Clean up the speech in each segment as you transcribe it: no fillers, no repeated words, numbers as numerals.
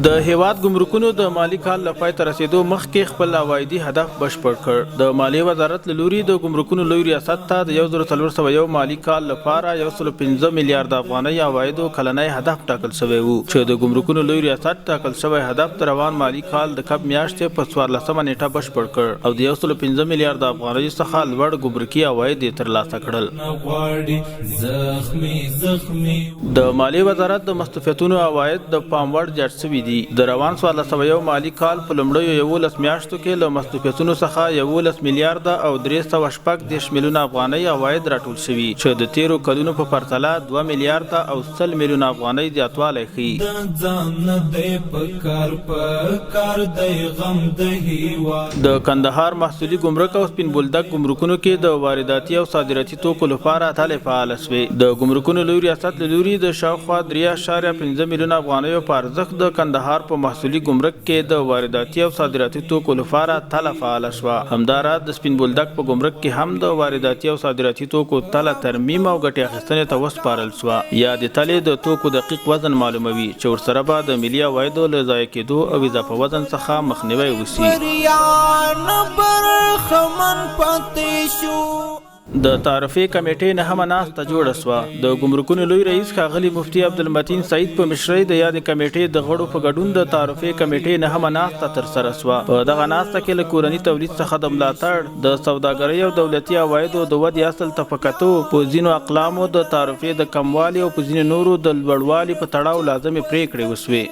د هېواد ګمرکونو د مالي کال له پای ته رسېدو مخکې خپل عوایدي هدف بشپړ کړ. د مالیې وزارت له لوري د ګمرکونو لوی ریاست ته د 1401 مالي کال لپاره 105 میلیارد افغانۍ عوایدو کلنی هدف ټاکل شوی و، چې د ګمرکونو لوی ریاست ټاکل شوی هدف د روان مالي کال د کب میاشتې په 14مه نېټه بشپړ کړ او د 105 میلیارد افغانیو څخه لوړ ګمرکي عواید یې ترلاسه کړل. د مالیې وزارت د مستوفیتونو عواید د پام وړ زیات شوي دي. د روان 1401 مالي کال په لومړیو 11 میاشتو کې له مستوفیتونو څخه 11 میلیارده او 336 میلیونه افغانۍ عواید راټول شوي، چې د تېرو کلونو په پرتله 2 میلیارده او 100 میلیونه افغانۍ زیاتوالی ښيي. د کندهار محصولي ګمرک او سپین بولدک ګمرکونو کې د وارداتي او صادراتي توکو لپاره تلې فعاله شوې. د ګمرکونو لوی ریاست له لوري د شاوخوا 3.5 میلیونه افغانیو په ارزښت د کندهار په محصولي ګمرک کې د وارداتي او صادراتي توکو لپاره تله فعاله شوه. همداراز د سپین بولدک په ګمرک کې هم د وارداتي او صادراتي توکو تله ترمیم او ګټې اخیستنې ته وسپارل شوه. یادې تلې د توکو دقیق وزن معلوموي، چې ورسره به د ملي عوایدو له ضایع کېدو او اضافه وزن څخه مخنیوی وشي. د تعرفې کمېټې نهمه ناسته جوړه شوه. د ګمرکونو لوی رئیس ښاغلي مفتي عبدالمتین سعید په مشرۍ د یادې کمېټې د غړو په ګډون د تعرفې کمېټې نهمه ناسته ترسره شوه. په دغه ناسته کې له کورني تولید څخه د ملاتړ، د سوداګرۍ او دولتي عوایدو د ودې اصل ته په کتو په ځینو اقلامو د تعرفې د کموالي او په ځینو نورو د لوړوالي په تړاو لازمې پرېکړې وشوې.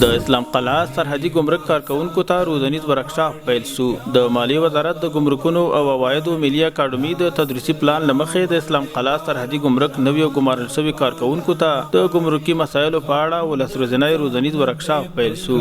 د اسلام قلعه سرحدي ګمرک کارکوونکو ته روزنیز ورکشاپ پیل شو. د مالیې وزارت د ګمرکونو او عوایدو ملي اکاډمي د تدریسي پلان له مخې د اسلام قلعه سرحدي ګمرک نویو ګمارل شوي کارکوونکو ته د ګمرکي مسایلو په اړه ولس ورځنی روزنیز ورکشاپ پیل شو.